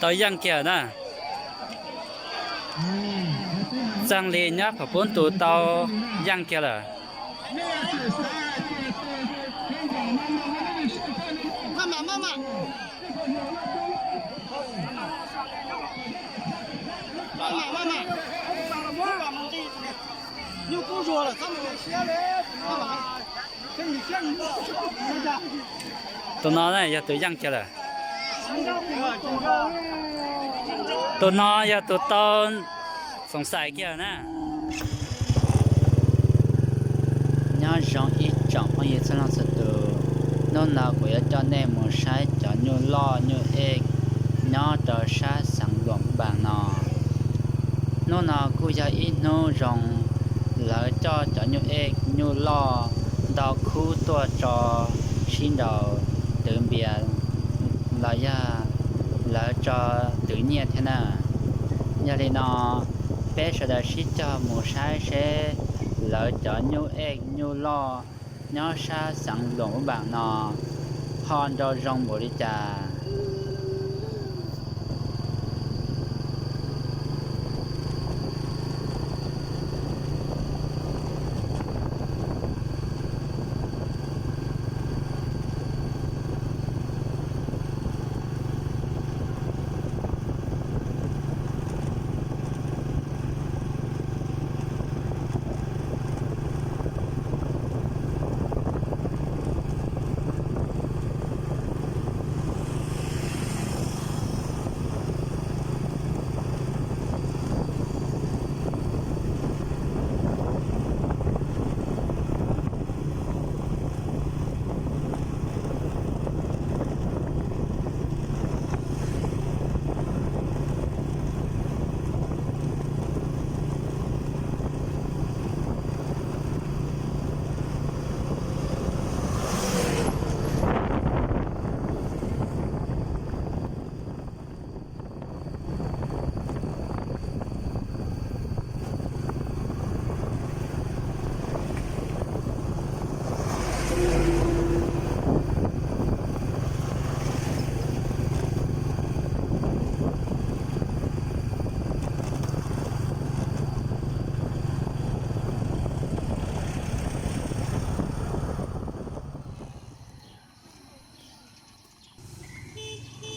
Tau yeej kiag na. Txeeg li nyob qhov pub tus tau yeej kiag lawm. Tus no yog tus yeej kiag lawm. Tus no yog tus tau xoom xais kiag na. Nyob zoo ib tsoom phooj ywg txhua leej txhua tus, hnub no kuv yuav coj nej mus saib cov nyuj loj nyuj ej nyob rau sab xeev Luam Paj Npas no. Hnub no kuj yog ib hnub zoo, lawv coj cov nyuj ej nyuj loj ntau khub tuaj tso sib nraus twv npias los yog lawv tso twv nyiaj thiab na. Yog li no, peb sawv daws sib cog mus saib seb lawv cov nyuj ej nyuj loj nyob sab xeev Luam Paj Npas no ho nrau zoo npaum li cas.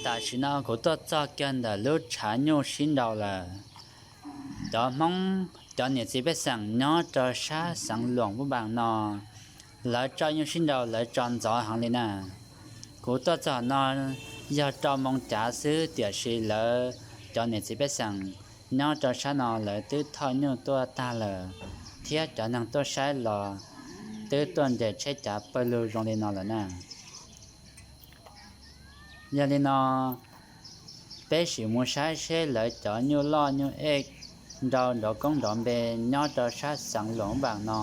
Tam sim no kuv tuaj txog kiag ntawm lub tshav nyuj sib nraus lawm. Cov Hmoob, cov niam txiv pej xeem nyob rau sab xeev Luam Paj Npas no, lawv tso nyuj sib nraus lawv tso ntxov heev li na. Kuv tuaj txog no yog rau moo cav xwb, tiam sis lawv cov niam txiv pej xeem nyob rau sab no lawv twb thauj nyuj tuaj tag lawm, thiab cov neeg tuaj saib los twb tuaj nres tsheb cav pawg lug zoo li no lawm na. Yog li no, peb sim mus saib seb lawv cov nyuj loj nyuj ej nrau nrov koob nrov npe nyob rau sab xeev Luam Paj Npas no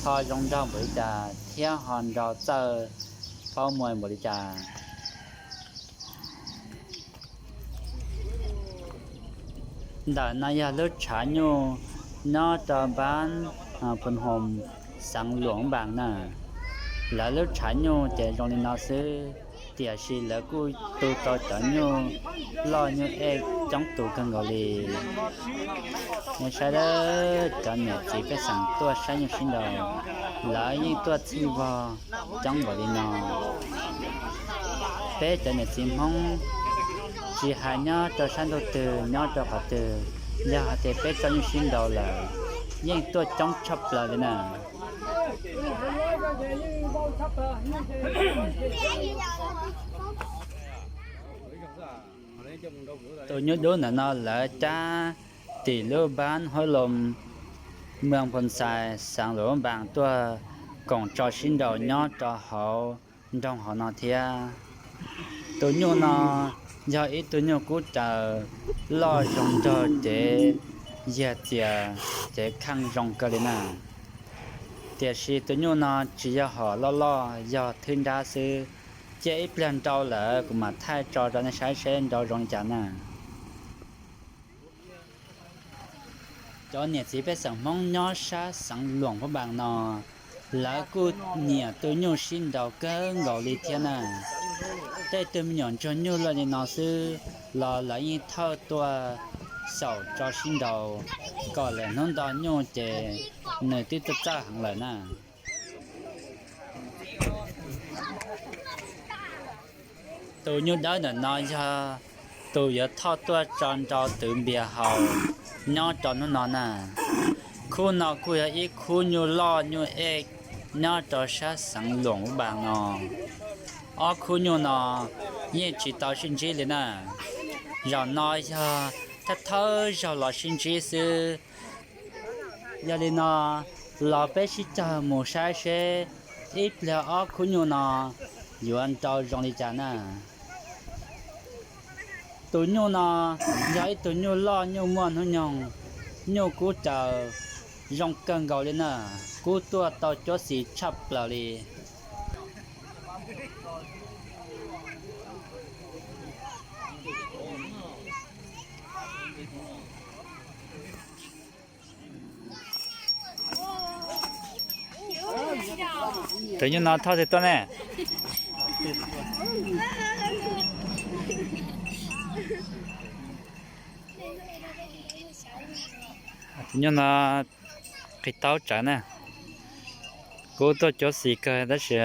ho zoo nraug npaum li cas thiab ho nrau txawj paub muaj npaum li cas. Ntawm no yog lub tshav nyuj nyob rau npab Phu Hoos, xeev Luam Npas na. Lawv lub tshav nyuj ces zoo li no xwb, tiam sis lawv kuj tu tau cov nyuj loj nyuj ej coob tus kawg nkaus li. Nej saib, cov niam txiv pej xeem tuaj saib nyuj sib nraus, lawv yeej tuaj txhij vog coob npaum li no. Peb cov niam txiv Hmoob, tsis hais nyob rau sab ntuj twg nyob rau qhov twg, yog hais tias peb tso nyuj sib nraus lawm, yeej tuaj coob tshaj plaws li na. Tus nyuj dub ntawm no lawv cab tim lub npab Huab Loos, moos Phoo Xais, xeev Luam Npas tuaj koom tso sib nraus nyob rau hauv nroog hauv no thiab. Tus nyuj no yog ib tug nyuj kub raws loj zoo nraug, cev yiag txias, cev kheej zoo kawg li na. Tiam sis tus nyuj no tsis yog hom loj loj, yog thwb nrab xwb. Cia ib pliag nrau lawm kuv mam thaij tso rau nej saib seb nrau zoo li cas na. Cov niam txiv pej xeem Hmoob nyob sab xeev Luam Phab Npas no, lawv kuj nyiam tus nyuj sib nraus kawg nkaus li thiab na. Tej tug me nyuam ntsuag nyuj luaj li no xwb los lawv yeej thauj tuaj xyaum tso sib nraus, kom lawm hnub nto nyuj ces nws twb tuaj txawj heev lawm na. Tus nyuj dawb ntawm no yog tus yuav thauj tuaj tso nrau twv npias haus nyob rau hnub no na. Khub no kuj yog ib khub nyuj loj nyuj ej nyob rau sab xeev Luam Phab Npas no. Ob khub nyuj no yeej tsis tau sib ntsib li na. Zaum no yog thawj thawj zaug los sib ntsib xwb. Yog li no, los peb sib cog mus saib seb ib pliag ob khub nyuj no yuav nrau zoo li cas na. Tus nyuj no yog ib tug nyuj loj nyuj muaj hnub nyoog, nyuj kub caws zoo kawg nkaus li na, kub tuaj tau cuab xis tshaj plaws li. Tus nyuj no thauj twg tuaj ne? Tus nyuj no qis taub tsawv na. Kub tuaj cuab xis kawg tab sis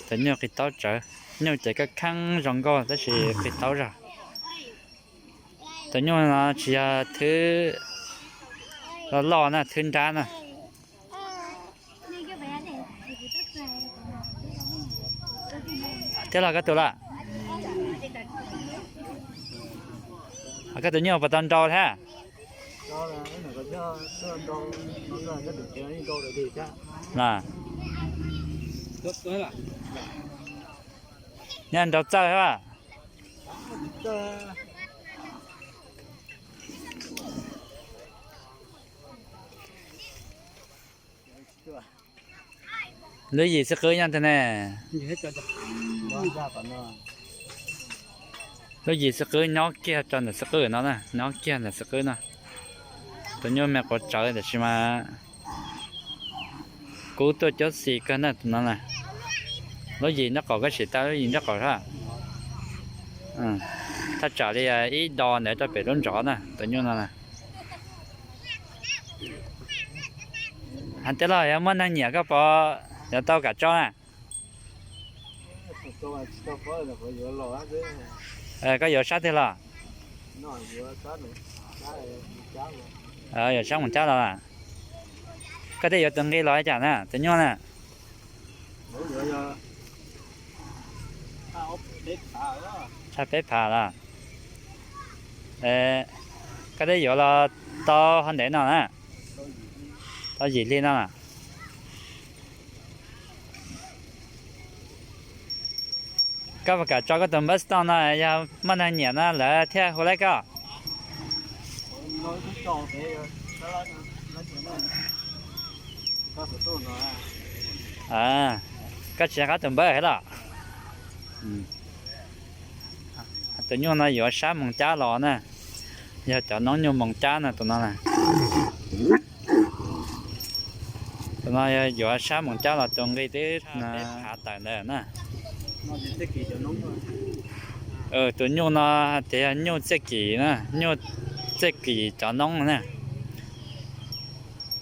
tus nyuj qis taub tsawv. Nyuj ces kaj kheeb zoo nkauj tab sis qis taub zog. Tus nyuj no tsis yog thwb loj loj na, thwb nrab na. Thiab los koj tus lawm? Koj tus nyuj puas tau nrau thiab? Nyob nrau txawj thiab. Lub yim xwb qwb nyob twg ne? Lub yim xwb qwb nyob kiag rau ntawm xwb qwb no na, nyob kiag ntawm xwb qwb no. Tus nyuj me quav tsawv tab sis mas kub tuaj cuab xis kawg na tus no na. Lub yim nraub qaum koj sim tau lub yim nraub qaum sab. Thaj tsam li ib do ntawd rau pem lub ntsov na tus nyuj no na. Hais tias los yog muaj neeg nyiam koj pov, yuav tau kam tso na. Koj yuav sab twg los? Yuav sab mus cab los? Koj thiaj yuav tus nqi los cas na tus nyuj na? Tshaj peb phav los? Koj thiaj yuav los tau hov ntev no na? Tau yim hli no. Koj puas kam tso koj tus npawb xov tooj no, yog muaj neeg nyiam no lawv thiaj hu laib koj? Koj tsis nqa tus npawb thiab los? Tus nyuj no yuav sab moos cab los na, yog cov noob nyuj moos cab no tus no na. Tus no yuav sab moos cab los tus nqi twb hav tawm ntawd na. Tus nyuj no hais tias yog nyuj txiaj kim na, nyuj txiaj kim cov noob na.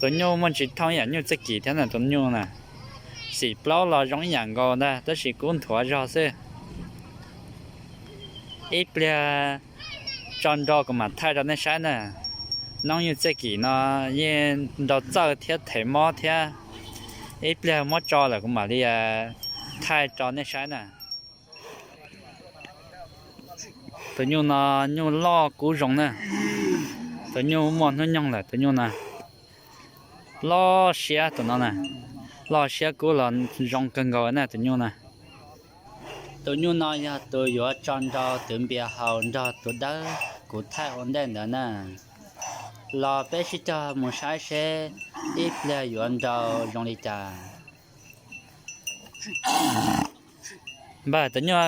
Tus nyuj muaj ntsis thooj ib yam nyuj txiaj kim thiab na tus nyuj na. Xim plaub los zoo ib yam nkaus ntag tab sis kub nthuav zog xwb. Ib pliag tso nrau kuv mam thaij rau nej saib na. Noob nyuj txiaj kim no yeej nrau txawj thiab them mob thiab. Ib pliag muab tso lawm kuv mam li thaij rau nej saib na. Tus nyuj no nyuj loj kub zoo na. Tus nyuj muaj hnub nyoog lawm tus nyuj no. Loj siab tus no na. Loj siab kub los zoo kawg nkaus na tus nyuj na. Tus nyuj no yog tus yuav tso nrau twv npias haus nrog tus dawb kuv thaij ua ntej ntawd na. Los peb sib cog mus saib seb ib pliag yuav nrau zoo li cas. Npawg, tus nyuj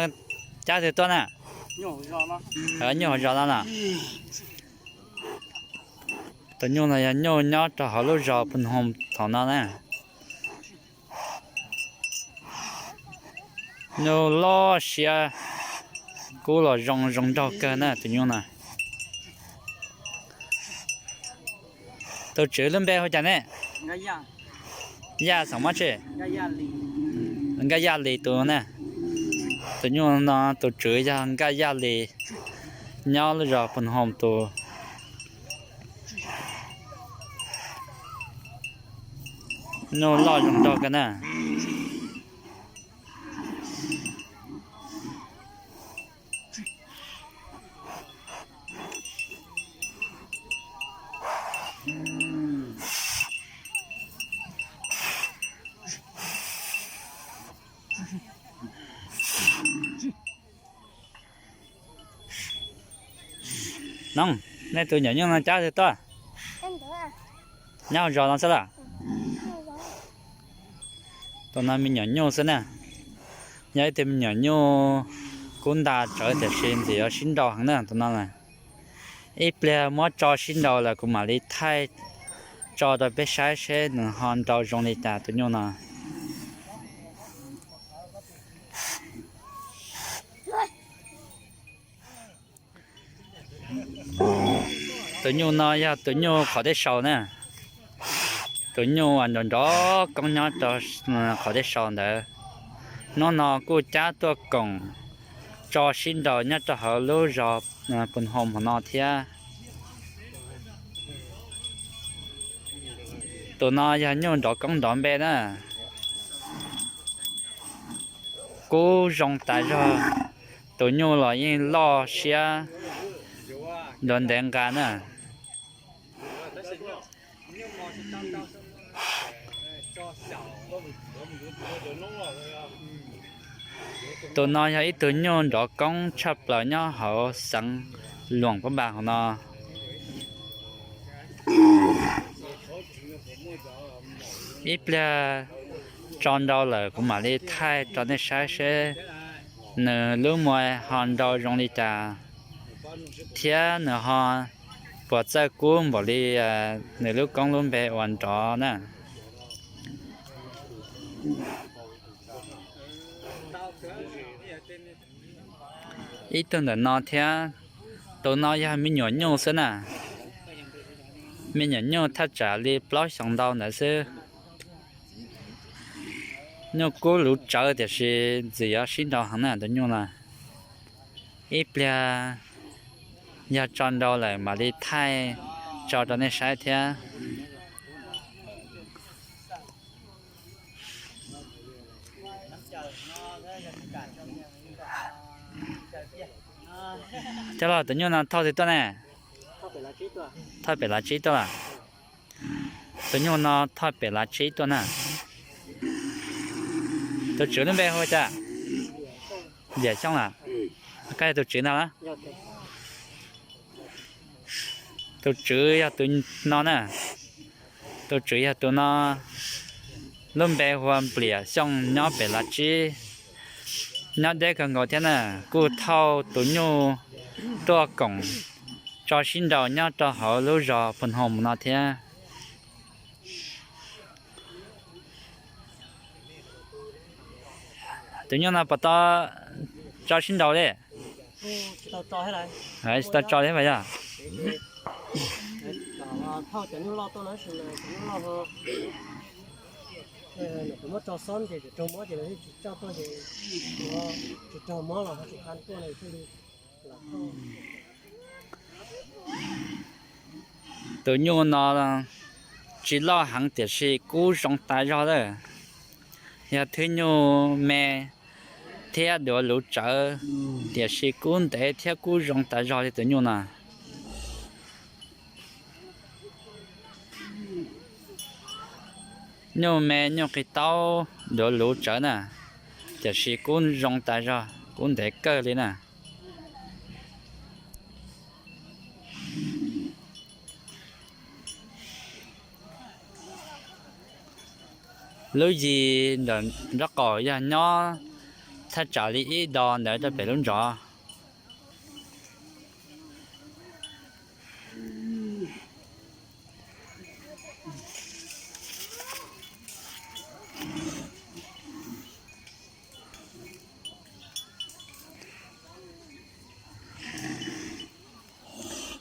cab twg tuaj na? Nyuj hauv zos no na. Tus nyuj no yog nyuj nyob rau hauv lub zos Phoos Hoos thaum no na. Nyuj loj siab, kub los zoo zoo nraug kawg na tus nyuj no. Tus tswv lub npe hu cas ne? Yaj xeem Mob Tswj. Nkaj Yaj Lis tus na. Tus nyuj no tus tswv yog Nkaj Yaj Lis, nyob lub zos Phoos Hoos tus. Nyuj loj zoo nraug kawg na. Noog, nej tus nyuam nyuj no cab twg tuaj? Nyob hauv zos no xwb los? Tus no me nyuam nyuj xwb na. Yog ib tug me nyuam nyuj kub nta tsawv tiam sis ntxim yuav sib nrau heev na tus no na. Ib pliag muab tso sib nrau lawm kuv mam li thaij tso rau peb saib seb nws ho nrau zoo li cas tus nyuj no. Tus nyuj no yog tus nyuj qhov teb saus na. Tus nyuj uas nrov nrov koob nyob rau qhov teb saus ntawd, hnub no kuj cab tuaj koom tso sib nrau nyob rau hauv lub zos Phoos Hoos hauv no thiab. Tus no yog nyuj nrov koob nrov npe na. Kub zoo tas zog, tus nyuj los yeej loj siab nruav ntev nqa na. Tus no yog ib tug nyuj nrov koob tshaj plaws nyob hauv xeev Luam Phab Npas hauv no. Ib pliag tso nrau lawm kuv mam li thaij rau nej saib seb nws lub muag ho nrau zoo li cas thiab nws ho puas txawj kub npaum li nws lub koob lub npe uas nrov na. Ib tug ntawm no thiab, tus no yog me nyuam nyuj xwb na. Me nyuam nyuj thaj tsam li plaub xyoos ntau ntawd xwb. Nyuj kub luv tsawv tiam sis ntxim yuav sib nrau heev na tus nyuj no. Ib pliag yog tso nrau lawm mam li thaij tso rau nej saib thiab. Cov los tus nyuj no thauj twg tuaj ne? Thauj pem lav tsib tuaj. Tus nyuj no thauj pem lav tsib tuaj na. Tus tswv lub npe hu cas? Yam Xyooj los? Koj yog tus tswv ntag los? Tus tswv yog tus no na. Tus tswv yog tus no, lub npe hu ua Npliam Xyooj nyob pem lav tsib, nyob deb kawg nkaus thiab na. Kuj thauj tus nyuj tuaj koom tso sib nrau nyob rau hauv lub zos Phoos Hoos no thiab. Tus nyuj no puas tau tso sib nrau li? Tsis tau tso thiab mas yog. Tsis tau tso xwb ces tsis raug mob ces tsis raug mob los tsis tau tuaj li. Tus nyuj no tsis loj heev tiam sis kub zoo tas zog lawm. Yog thwb nyuj me thiab duav luv tsawv, tiam sis kub ntev thiab kub zoo tas zog li tus nyuj no. Nyuj me nyuj qis taub duav luv tsawv na, tiam sis kub zoo tas zog, kub ntev kawg li na. Lub yis nraub qaum yog nyob thaj tsam li ib dos ntawd rau pem lub ntsov.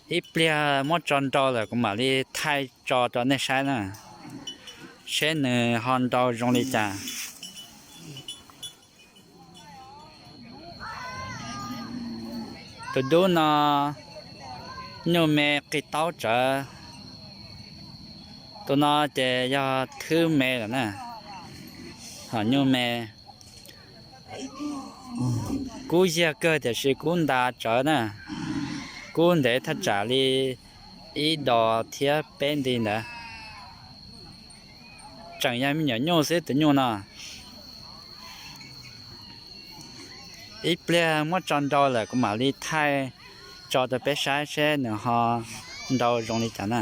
Ib pliag muab tso nrau lawm kuv mam li thaij tso rau nej saib na, seb nws ho nrau zoo li cas. Tus dub no nyuj me qig taub tsawv. Tus no ces yog thwb me lawm na, ho nyuj me. Kub yiag kawg tiam sis kub ntas tsawv na, kub ntev thaj tsam li ib dos thiab peb nti ntawd. Tseem yog me nyuam nyuj xwb tus nyuj no. Ib pliag muab tso nrau lawm kuv mam li thaij tso rau peb saib seb nws ho nrau zoo li cas na.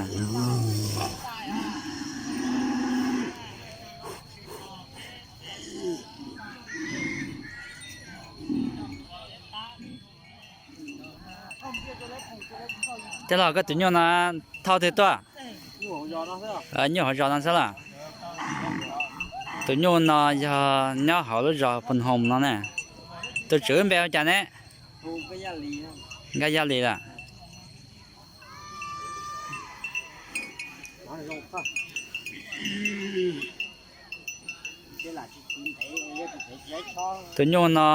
Tij laug, koj tus nyuj no thauj twg tuaj? Nyuj hauv zos no xwb los? Tus nyuj no yog nyob hauv lub zos Phoos Hoos no ne. Tus tswv npe hu cas ne? Nkaj Yaj Lis lawm. Tus nyuj no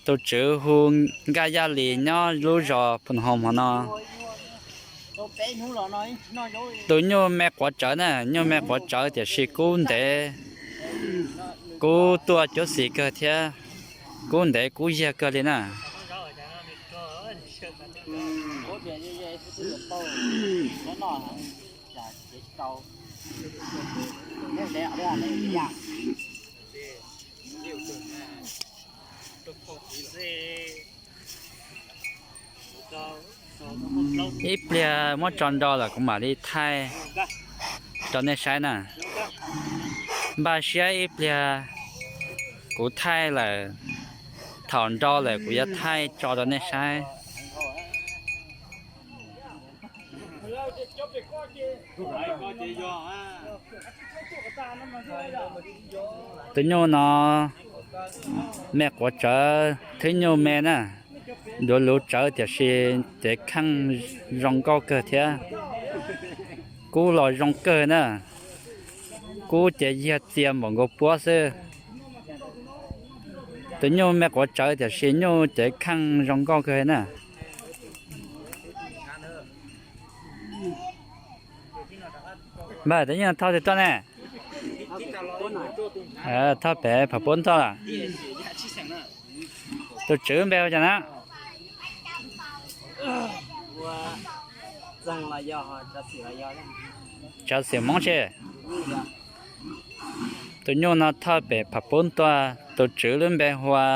tus tswv hu Nkaj Yaj Lis nyob lub zos Phoos Hoos hov no. Tus nyuj me quav tsawv na, nyuj me quav tsawv tiam sis kub ntev, kub tuaj cuab xis kawg thiab, kub ntev kub yiag kawg li na. Ib pliag muab tso nrau lawm kuv mam li thaij rau nej saib na. Npaj siab ib pliag kuv thaij lawm, thaum nrau lawm kuv yuav thaij tso rau nej saib. Tus nyuj no me quav tsawv, thwb nyuj me na, duav luv tsawv tiam sis cev kheej zoo nkauj kawg thiab. Kub los zoo kawg na, kub ces yiag txia npaum nkaus puab xwb. Tus nyuj me quav tsawv tiam sis nyuj cev kheej zoo nkauj kawg na. Npawg, tus nyuj thauj twg tuaj ne? Thauj pem Pham Pub tuaj los? Tus tswv npe hu cas na? Tsav Xwm Hmoob tsi. Tus nyuj no thauj pem Pham Pub tuaj, tus tswv lub npe hu ua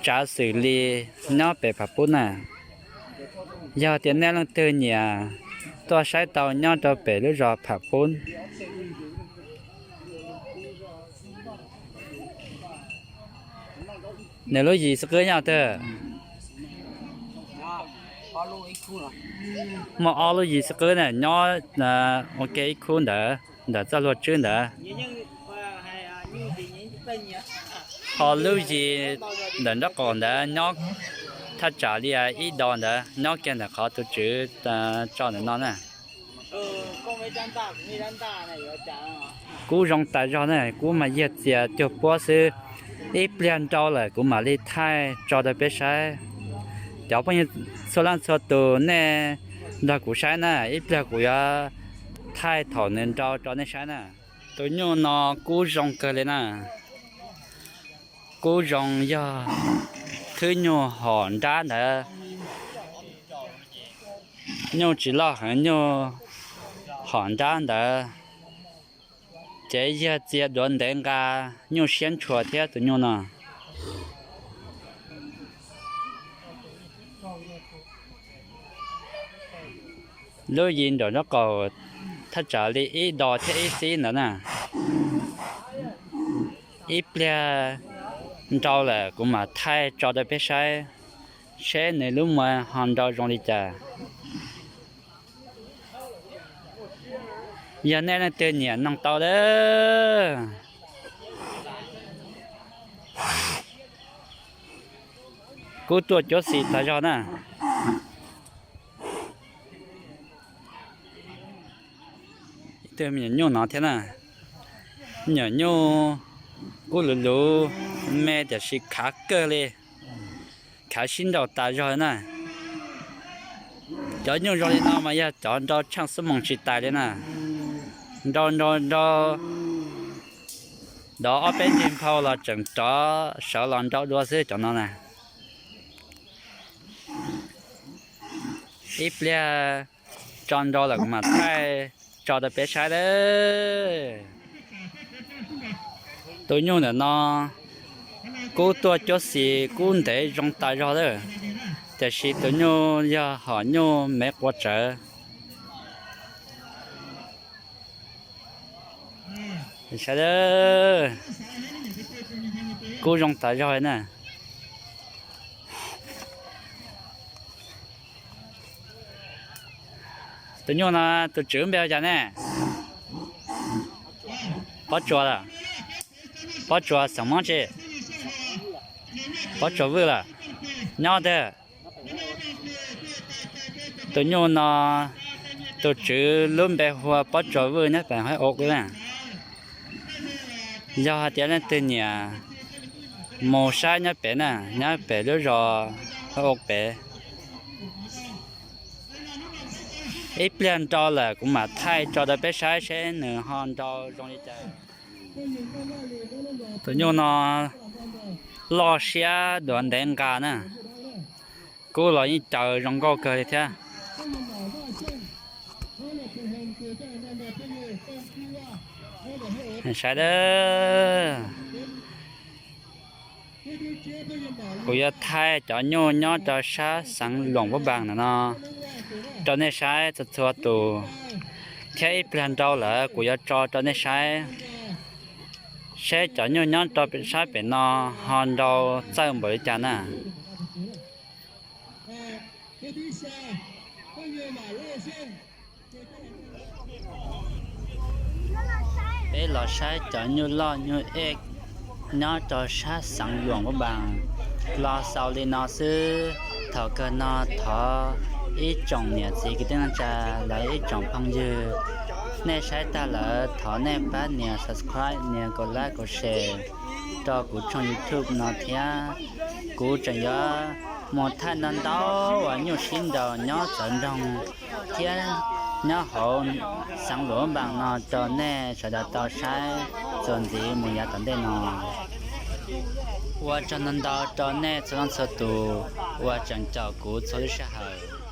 Tsav Xwm Lis nyob pem Pham Pub na. Yog tias nej leej twg nyiam tuaj saib tau nyob rau pem lub zos Pham Pub. Nws lub yim xwb qwb nyob twg? Muaj ob lub yim xwb qwb na, nyob ua ke ib khub ntawd, ntawm txoj hlua tswb ntawd. Ho lub yim ntawm nraub qaum ntawd nyob thaj tsam li ib dos ntawd, nyob kiag ntawm qhov tus tswv tso ntawm no na. Kub zoo tas zog na, kub mas yiag txias cuag puab xwb. Ib pliag nrau lawm kuv mam li thaij tso rau peb saib. Cov phooj ywg txhua leej txhua tus, nej nrog kuv saib na, ib pliag kuv yuav thaij thaum nws nrau rau nej saib na. Tus nyuj no kub zoo kawg li na. Kub zoo yog thwb nyuj hom nrab ntawd. Nyuj tsis loj heev, nyuj hom nrab ntawd. Cev yiag txia duav ntev nqa, nyuj siab ntshua thiab tus nyuj no. Lub yim nraum nraub qaum thaj tsam li ib dos thiab ib xib ntawd na. Ib pliag nrau lawm kuv mam thaij tso rau peb saib, seb nws lub muag ho nrau zoo li cas. Yog nej leej twg nyiam noog tau lawm. Kub tuaj cuab xis tas zog na. twg me nyuam nyuj no thiab na. Me nyuam nyuj kuj luv luv me tiam sis khav kawg li, khav sib nraus tas zog na. Cov nyuj zoo li no mas yog cov nrau tsheej xuab moos tsis tais li na. Nrau nrau nrau, dov ob peb ntseg nphau los tseem rov sawv los nrau dua xwb cov no na. Ib pliag tso nrau lawm kuv mam thaij tso rau peb saib lawm. Tus nyuj ntawm no kub tuaj cuab xis kub ntev zoo tas zog lawm, tiam sis tus nyuj yog hom nyuj me qua tsawv. Saib, kub zoo tas zog li na. Tus nyuj no tus tswv npe hu cas ne? Pob Tsuas lawm. Pob Tsuas xeem Hmoob tsi? Pob Tsuas Vwj lawm. Nyob twg? Tus nyuj no tus tswv lub npe hu ua Pob Tsuas Vwj nyob pem Haib Ua na. Yog hais tias leej twg nyiam mus saib nyob pem na, nyob pem lub zos Haib Ua pem. Ib pliag nrau lawm kuv mam thaij tso rau peb saib seb nws ho nrau zoo li cas. Tus nyuj no loj siab duav ntev nqa na, kub los yeej caws zoo nkauj kawg li thiab. Saib, kuv yuav thaij cov nyuj nyob rau sab xeev Luam Pab Npaas ntawm no rau nej saib txhua txhua tus, thiab ib pliag nrau lawm kuv yuav tso rau nej saib, seb cov nyuj nyob rau sab pem no ho nrau txawj npaum li cas na. Peb los saib cov nyuj loj nyuj ej nyob rau sab xeev Luam Pab Npaas los xaus li no xwb. Thaum kawg no thov ib tsoom niam txiv kwv tij neej tsa los ib tsoom phooj ywg, nej saib tag lawm thov nej pab nias subscribe, nias kom like kom share rau kuv tshooj YouTube no thiab. Kuv tseem yuav mus thaij ntau ntau uas nyuj sib nraus nyob txawv nroog thiab nyob hauv xeev Luam Pab Npaas no rau nej sawv daws tau saib txuas ntxiv mus yav tom ntej no. Ua tsaug ntau ntau rau nej txhua leej txhua tus uas tseem caum kuv txhua lub sij hawm.